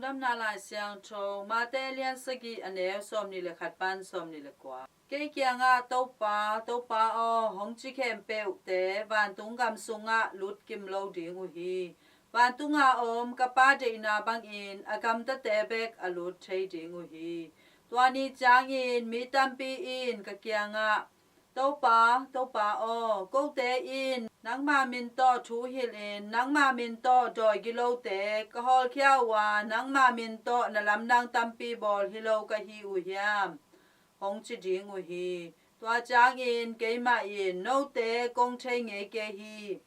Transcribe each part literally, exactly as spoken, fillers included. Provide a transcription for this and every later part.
Lungdamna Lai Siangtho, Mate lian sagih, a neu sawmnih le khat pan sawmnih le kua. Kei kiangah, Topa, Topa aw, hong ci khempeuhte vantungah lut kim lo ding uh hi. Vantunga om ka Pa deihna bangin a gamtate bek a lut thei ding uh hi. Tua ni ciangin mi tampi in ka kiangah, Topa, Topa aw, kote in nangma min tawh thu hilhin nangma min tawh dawi gilote ka hawlkhia uh a, nangma min tawh na lamdang tampi bawl hi lo ka hi uh hiam? Hong ci ding uh hi. Tua ciangin keimah in, note kong thei ngei kei hi.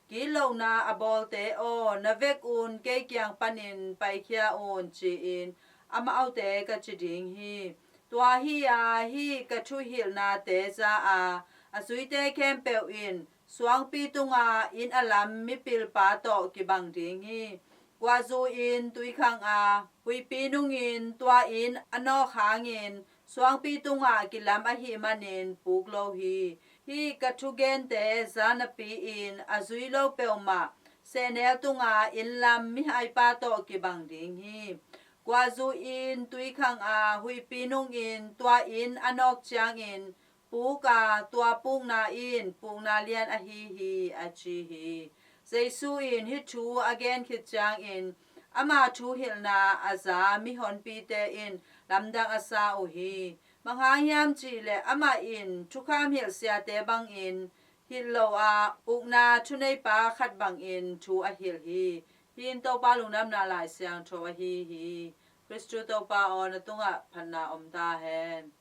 Gitlohna a bawlte aw, na vekun kei kiang panin paikhia un, ci-in amaute ka ci ding hi. Tua hi-a hih ka thuhilhnate za-a a zuite khempeuh in suangpi tunga inn a lam mipilpa tawh kibang ding hi. Guahzu in tui khang a, huihpi nungin tua inn a nawk hangin suangpi tungah kilam ahih manin puk lo hi. Hih ka thugente za napi-in a zui lo peuhmah sehnel tunga inn lam mihaipa tawh kibang ding hi. Guahzu in tui khang a, huihpi nungin tua inn a nawk ciangin puk a, tua pukna in pukna lian ahi hi, a ci hi. Jesu in hih thu a gen khit ciangin ama thuhilhna a za mihonpite in lamdang a sa uh hi. Bang hang hiam cihleh amah in thukham hilh siate bangin hilh lo a, ukna thuneipa khat bangin thu a hilh hi. Hih in Topa Lungdamna Lai Siangtho ahi hi. Khristu Topa aw, na tungah phatna om ta hen.